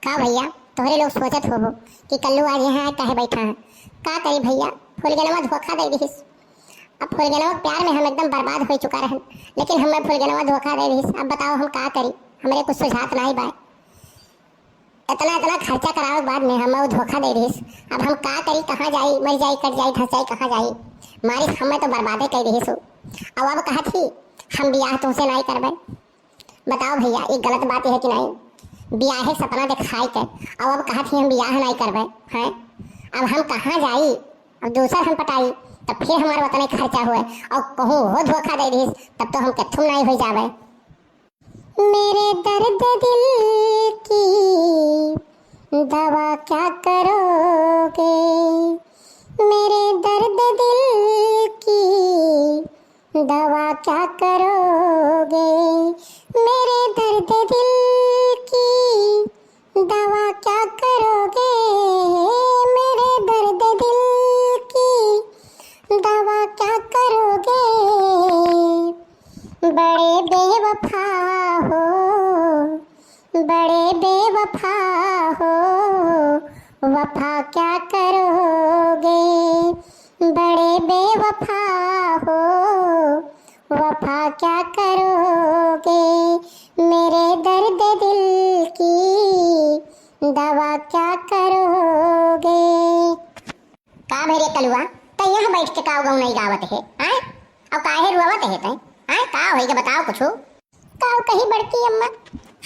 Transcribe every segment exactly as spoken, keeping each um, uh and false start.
का भइया, तोहरे लोग सोचत होबो कि कल्लू आज यहाँ कहे बैठा है। का करी भइया, फुलगेनवा धोखा दे दिहिस। अब फुलगेनवा के प्यार में हम एकदम बर्बाद होइ चुका रहन, लेकिन हमें फुलगेनवा धोखा दे दिहिस। अब बताओ हम का करी, हमरे कुछ सुझात नाई बाय। इतना इतना खर्चा करावे के बाद में हमें वो धोखा दे दिहिस। अब हम का करी, कहाँ जाई, मर जाई, कट जाई, धस जाई, कहाँ जाई, मारिस हमें तो बर्बादे कर दिहिस हो। अब अब कहत ही हम बियाह तुमसे नाई करबे। बताओ भइया, ई गलत बात है कि नाई? बियाहे सपना देखाई के, अब अब कहत ही हम बियाह नाई करबे, हैं? अब हम कहाँ जाई? अब दूसर हम पटाई, तब फिर हमार उतने खर्चा हुए, और कहूँ वो धोखा दे दिहिस, तब तो हम कत्थुम नाई हो जाबे। मेरे दर्द दिल की दवा क्या करोगे? मेरे दर्द दिल की दवा क्या करोगे? मेरे दर्द दिल की दवा क्या करोगे? मेरे दर्द दिल की दवा क्या करोगे? बड़े बेवफा हो, बड़े बेवफा हो, वफा क्या करोगे? बड़े बेवफा हो, वफा क्या करोगे? मेरे दर्द दिल की दवा क्या करोगे? का भई रे कलुआ, तै यहाँ बैठ के काव गौनई गावत है, आय? अब काहे रोवत है तै? आय, का होई के बताओ कुछु? काव कही बड़की अम्मा,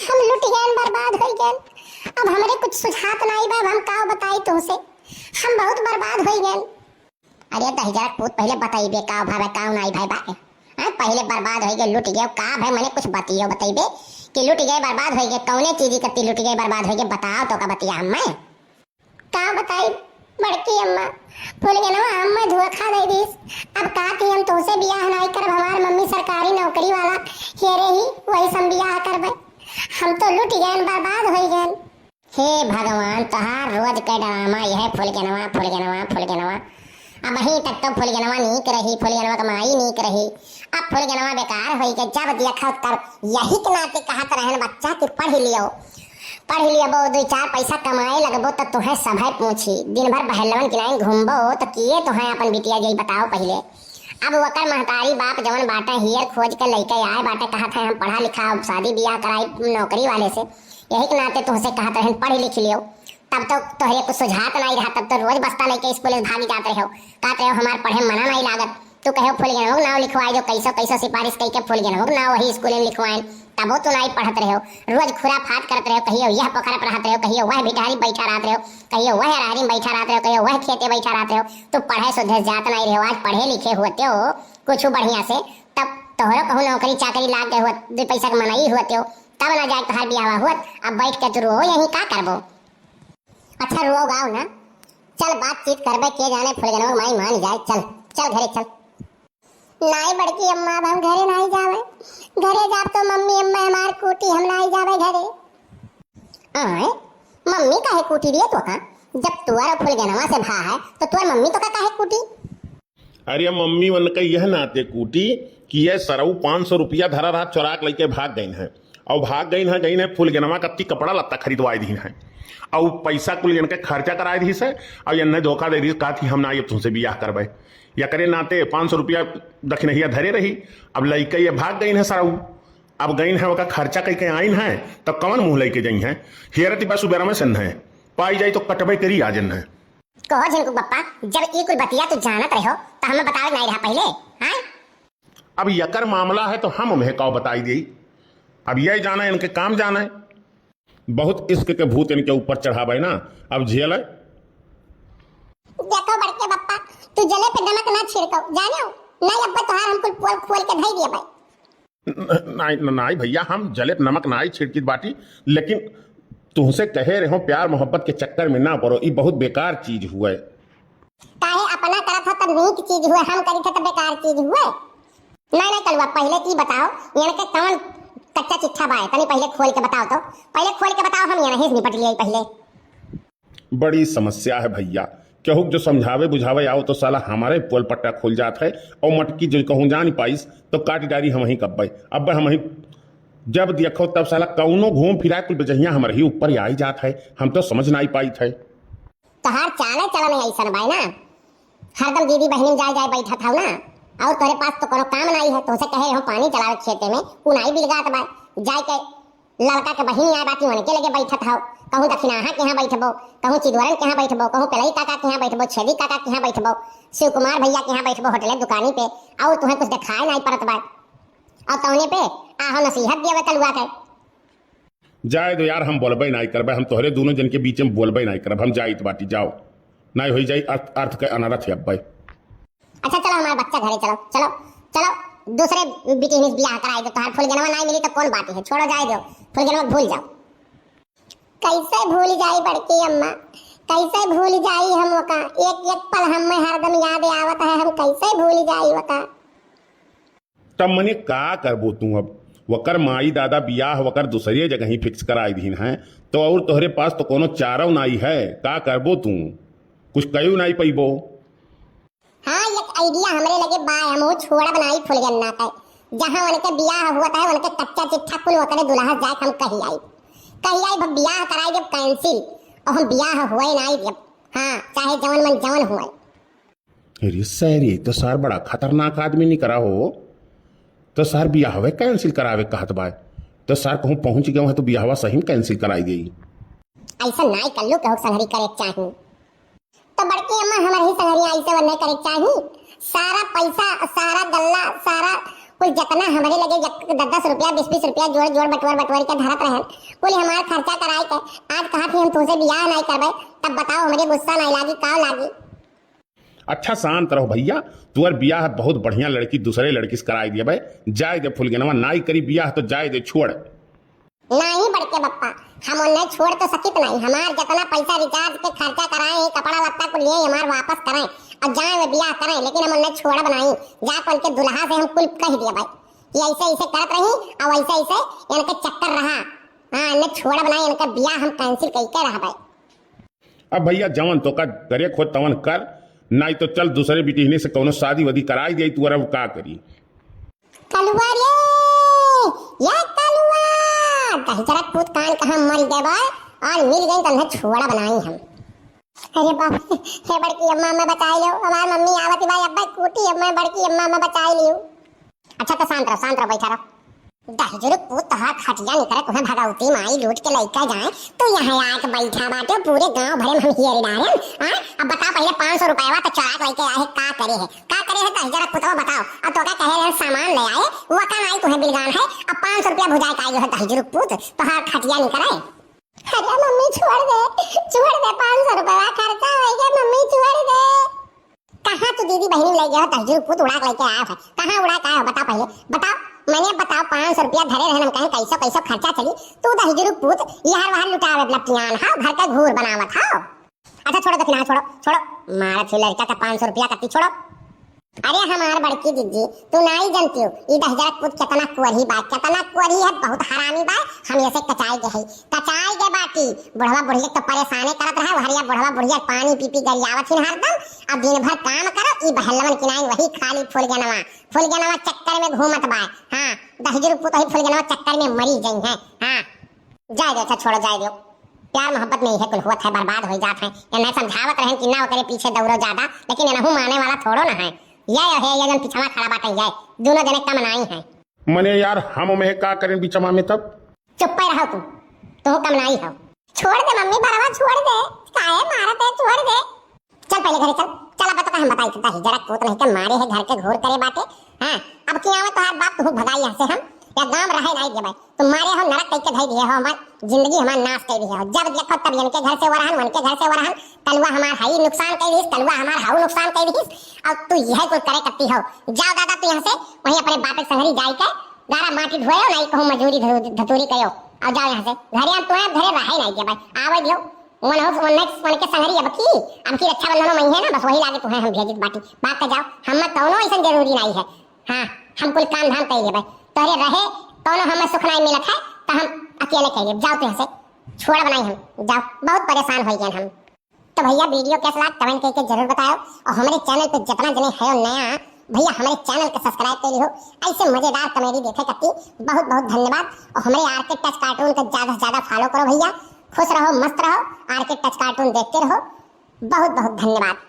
हम लुटि गएन, बर्बाद होइ गएन। अब हमरे कुछ सुझात नाई बा, अब हम काव बताई तुमसे, हम बहुत बर्बाद होइ गएन। अरे दहिजरा पूत, पहिले बतइबे काव भावे, काव नाई भाई बा। आय, पहिले बर्बाद होइ गए, लुटि गए, का भाई मने कुछ बतियो बतइबे कि लुटि गए, बर्बाद होइ गए, कौने चीज कत्ती लुटि गए, बर्बाद होइ गए, बताओ तो का बतिया हम मैं। का बताई बड़की अम्मा, फुलगेनवा हम्मे धोखा दे दिस। अब का कि हम तोसे बियाह नाई करब, हमार मम्मी सरकारी नौकरी वाला हेरे ही, वही से हम बियाह करबे। हम तो लुटि गएन, बर्बाद होइ गएन। हे भगवान, तोहार रोज के ड्रामा यह फुलगेनवा, फुलगेनवा, फुलगेनवा। अबहीं तक तो फुलगेनवा नीक रही, फुलगेनवा के माई नीक रही। अब फुलगेनवा बेकार होई के जब देखा तब यही के नाते कहत रहन बच्चा कि पढ़ि लियो, पढ़ि लियबो, दुइ चार पैसा कमाए लगबो त तुहें सभे पूछी। दिन भर बहलवन किनाइन घूमबो त किए तुहें अपन बिटिया जाई बताओ पहिले। अब ओकर महतारी बाप जवन बाटे हियर खोज के लइके आए बाटे, कहत है हम पढ़ा लिखा, अब शादी बियाह कराई नौकरी वाले से। यही के नाते तुहसे कहत रहन पढ़ि लिखि लियो। तब तो तोहरे कुछ सुझात नाई रहा, तब तो रोज बस्ता लइके स्कूल भाग जात रहो, कहत रहो हमार पढ़े मना नाई लागत। तू कहो फुलगेनवा के नाव लिखवाई दो, कैसो कैसो सिफारिश कइके फुलगेनवा के नाव वही स्कूल में लिखवाएन, तबो तू नाई पढ़त रहो। रोज खुराफात करत रहो, कहियो यह पोखरा पढ़त रहो, कहियो वह भिटारी बैठा रहत रहो, कहियो वह अरहरी में बैठा रहत रहो, कहियो वह खेते बैठा रहत रहो। तू पढ़े सुधे जात नाई रहो, आज पढ़े लिखे होते हो कुछ बढ़िया से, तब तोहरो कहूँ नौकरी चाकरी लाग गए होत, दुइ पैसा के मनई होते हो, तब ना जाए तोहार बियाह होत। अब बैठ के तू रो यहीं का करबो? अच्छा, रोओ गाओ ना, चल बातचीत करबे, के जाने फुलगेनवा के माई मान जाए। चल, चल घरे चल। नाई बड़की अम्मा, अब हम घरे नाई जावे, घरे जाब तो मम्मी अम्मा हमार कूटी, हम नाई जावे घरे। आय, मम्मी काहे कूटी दिए तो का? जब तुअर फुलगेनवा से भा है तो तुअर मम्मी तो का काहे कूटी? अरे मम्मी उनके यह नाते कूटी कि यह सरऊ पाँच सौ रुपया धरा रहा, चोरा के लइके भाग गइन है। और भाग गइन है, गइन है फुलगेनवा कत्ती कपड़ा लत्ता खरीदवाए दीन है। और पैसा कुल इनके खर्चा कराए दीस है। और इन्हें धोखा दे दीस, कहा कि हम ना ये तुमसे बियाह करबे। या करे नाते पाँच सौ रुपया दखिनहिया धरे रही। अब लइके ये भाग गइन है सरऊ। अब गइन है ओका खर्चा कइके आइन है, तो कवन मुँह लइके जइहें? हेरती बस उबेरा में से है, पाई जाई तो कटबे करी आज इन्हें। कहो झिनकू बप्पा, जब ई कुल बतिया तू जानत रहो, तो हमें बतावे नाई रहा पहिले, हाँ? अब यकर मामला है तो हम उन्हें काव बताई देई। अब ये जाने इनके काम जाने। बहुत इश्क के भूत इनके ऊपर चढ़ावे ना, अब झेले। देखो बड़के बप्पा, तू जले पे नमक ना छिड़को, जाने हो? नहीं अब तोहार हम कुल पोल खोल के धई दिए भाई। न-, नाई, न-, नाई भइया, हम जले पे नमक नाई छिड़कित बाटी, लेकिन तुहसे कहे रहो, प्यार मोहब्बत के चक्कर में ना पड़ो, ई बहुत बेकार चीज हुए। काहे अपना करत हो तब नीक चीज हुए, हम करी थे तब बेकार चीज हुए। नाई, नाई कलुआ, पहिले ई बताओ, इनके कौन कच्चा चिट्ठा बाए, तनी पहिले खोल के बताओ तो, पहिले खोल के बताओ, हम यहाँ से निपट लिए पहिले। बड़ी समस्या है भइया, केहू के जो समझावे बुझावे आओ तो साला हमारे पोल पट्टा खुल जात है, और मटकी जो कहूँ जान पाइस तो काट डारी हम ही कब्बे। अब हम ही जब देखो तब साला कौनो घूम फिरा कुल बेजहिया हमरे ही ऊपर आई जात है, हम तो समझ नाई पाइत है। तोहार चाले चलन है ऐसन बाय ना, हरदम दीदी बहिनी में जाए जाए बैठत हौ ना, और तोरे पास तो कोनो काम नाई है, तोसे कहे हम पानी चलावे खेते में, उ नाई बिलगात बा, जाए के लड़का के बहिनी आए बाटी उनके लगे बैठत हौ, कहूँ दखिनाहा के यहाँ बैठबो, कहूँ चिदोरन के यहाँ बैठबो, कहूँ पेलई काका के यहाँ बैठबो, छेदी काका के यहाँ बैठबो, शिव कुमार भैया के यहाँ बैठबो, होटले दुकानी पे, और तुहें कुछ देखाए नाई पड़त बा। और तौने पे आहो नसीहत दियावे कलुआ के। जाए दो यार, हम बोलबे नाई करबे, हम तोहरे दोनों जन के बीच में बोलबे नाई करब, हम जाइत बाटी, जाओ, नाई होई जाई अर्थ, अर्थ के अनर्थ है अब्बे। अच्छा चलो हमार बच्चा घरे चलो, चलो, चलो, दूसरे बिटिहनी से बियाह कराई दो, तोहार फुलगेनवा नाई मिली तो कौन बात है, छोड़ो जाए दो, फुलगेनवा भूल जाओ। कैसे भूल जाई बड़की अम्मा, कैसे भूल जाई हम ओका, एक एक पल हमें हरदम याद आवत है, हम कैसे भूल जाई ओका। तब मने का करबो तू अब? वकर माई दादा बियाह वकर दूसरे जगह ही fix कराई दीन है, तो और तोहरे पास तो कोनो चारो नाई है, का करबो तू? कुछ कयो नाई पइबो। हाँ, एक idea हमरे लगे बा, हम वो छोड़ब नाई फुलगेनवा के। जहाँ उनके बियाह हुआ था, उनके कच्चा चिट्ठा कुल ओकरे दुल्हा जाए हम कही आई, कही आई, अब बियाह कराई देब cancel, और हम बियाह हुए नाई देब। हाँ, चाहे जवन मन जवन हुए। अरे सर, ये तो सर बड़ा खतरनाक आदमी निकरा हो। तो सर बियाहवे cancel करावे कहत बा। तो सर कहूँ पहुँच गए हैं तो बियाहवा सही में cancel कराई देई। ऐसा नाई कल्लू केहू संगरी करे के चाही। तो बड़की अम्मा हमर ही संगरी ऐसे वन्ने करे के चाही। सारा पैसा, सारा गल्ला, सारा कुल जितना हमरे लगे एक दस दस रुपया, बीस बीस रुपया जोड़ जोड़ बटोर बटोर के धरत रहन, कुल हमार खर्चा कराए के। आज कहा थी हम तुमसे बियाह नाई करबे, तब बताओ हमरे गुस्सा नाई लागी, का लागी? अच्छा शांत रहो भैया, तुअर बियाह बहुत बढ़िया लड़की दूसरे लड़की से कराई दिया भाई। जाए दे फुलगेनवा, नाई करी बियाह तो जाए दे, छोड़। नाई बड़के बप्पा, हम उन्हें छोड़ तो सकित नाई। हमार जितना पैसा recharge पे खर्चा कराए हैं, कपड़ा लत्ता को लिए हमार वापस कराए और जाए वे बियाह कराए, लेकिन हम उन्हें छोड़ब नाई। जाके उनके दुल्हा से हम कुल कह दिया भाई कि ऐसे ऐसे करत रही और ऐसे ऐसे इनके चक्कर रहा। हाँ, इन्हें छोड़ब नाई, इनका बियाह हम cancel करके रह भाई। अब भैया जवन तोका करे खो तवन कर, नाई तो चल दूसरे बिटिहनी से कौनो शादी वादी कराई दे, तू अब का करी? कलुआ रे, या कलुआ, दहिजरा पूत कान कहाँ मर गए बा, और मिल गई तन्हे छोड़ब नाई हम। अरे बाप रे, हे बड़की अम्मा, अम्मा बचाई लो, हमार मम्मी आवत बा, अब्बा कूटी, अम्मा बड़की अम्मा, अम्मा बचाई लियो। अच्छा तो शांत रहो, शांत रहो, बैठा रहो। दहिजरू पूत तोहार खटिया निकरे, तुम्हें भगवती माई लूट के लइका जाए, तू यहाँ आके बैठा बाटे, पूरे गांव भरे में हम हियर डारेन। हाँ, अब बता पहले पाँच सौ रुपया तो चोरा के लइके आए, का करे है, का करे है दहिजरा पूतवा बताओ। अब तो का कहे रहे सामान ले आए, वो का नाई तुम्हें बिलगान है, अब पाँच सौ रुपया भुजाए का आए है दहिजरू पूत, तोहार खटिया निकरे। अरे मम्मी छोड़ दे, छोड़ दे, पाँच सौ रुपया खर्चा हो गया मम्मी, छोड़ दे। कहाँ तू दीदी बहिनी ले गया हो, दहिजरू पूत उड़ा के लेके आया है। कहाँ उड़ा के आया हो, बता पहले, बताओ। मैंने बताओ, पाँच सौ रुपया धरे रहन, हम कहें कैसो कैसो खर्चा चली, तू दहिजरू पूत यार वहाँ लुटावे वाला पियान हो, घर का घूर बनावत हो। अच्छा छोड़ो दखिना, छोड़ो, छोड़ो। मारा थी लड़का का पाँच सौ रुपया कत्ती, छोड़ो। अरे हमार बड़की दीदी, तू नाई जानती हो, ई दहिजरा पूत कितना कोरी बा, कितना कोरी है, बहुत हरामी बा। हम ऐसे कचाई के है, कचाई के बाटी। बुढ़वा बुढ़िया तो परेशाने करत रहा, हरिया बुढ़वा बुढ़िया पानी पी पी गरियावत हिन हरदम। अब दिन भर काम करो, ई बहलवन की नाई वही खाली फुलगेनवा, फुलगेनवा चक्कर में घूमत बा। हाँ, दहिजरू पूत वही फुलगेनवा चक्कर में मरी गई है। हाँ, जाए दो, अच्छा छोड़ो, जाए दो। प्यार मोहब्बत में यह कुल हुआ था, बर्बाद हो जात है। इन्हें समझावत रहन कि ना ओकरे पीछे दौड़ो ज्यादा, लेकिन इनहू माने वाला थोड़ो ना है। ये है, ये जन पिछवा खड़ा बाटे, ये दोनों जने कम नाई है। मने यार, हम में का करें बिचवा में तब? चुप्पे रहो तू, तू कम नाई हो। छोड़ दे मम्मी, बरवा छोड़ दे, काहे मारत है, छोड़ दे। चल पहले घरे चल, चल अब तो हम बताई, दहिजरा पूत नहीं के मारे है, घर के घूर करे बाटे। हाँ, अब की आवे तोहार बाप, तू भगाई यहाँ से हम, या गांव रहे नहीं देबै। तू मारे हो, नरक कइके धई दिए हो, हमार जिंदगी हमार नाश कर दिए हो। जब देखो तब इनके घर से वरहन, उनके घर से वरहन, कलुआ हमार हई नुकसान कर दिस, कलुआ हमार हऊ नुकसान कर दिस, और तू यह कुल करे करती हो। जाओ दादा तू यहाँ से, वहीं अपने बाप के संगरी जाई के गारा माटी ढोए, नहीं कहूँ मजूरी धतू-, धतूरी करो, और जाओ यहाँ से। घरे हम तुम्हें घरे रहे नहीं देबै, आवे दियो। उन्हें, उन्हें, उनके संगरी अब की, अब की रक्षाबंधन में है ना, बस वही लागे तुम्हें हम भेजित बाटी। बात तो जाओ, हम कौनो ऐसा जरूरी नहीं है। हाँ, हम कुल काम धाम कर लेबै। तोहरे रहे कौनो हमें सुख नहीं मिलत है, तो हम अकेले कर लेब। जाओ तू यहाँ से, छोड़ब नहीं हम, जाओ, बहुत परेशान हो गए हम। तो भैया video कैसा लगा comment करके जरूर बताओ, और हमारे channel पे जितना जने है नया भैया, हमरे चैनल के सब्सक्राइब कइली हो, ऐसे मजेदार कॉमेडी देखे खातिर बहुत बहुत धन्यवाद। और हमरे आरके टच कार्टून के ज्यादा से ज्यादा फॉलो करो भैया। खुश रहो, मस्त रहो, आरके टच कार्टून देखते रहो। बहुत बहुत धन्यवाद।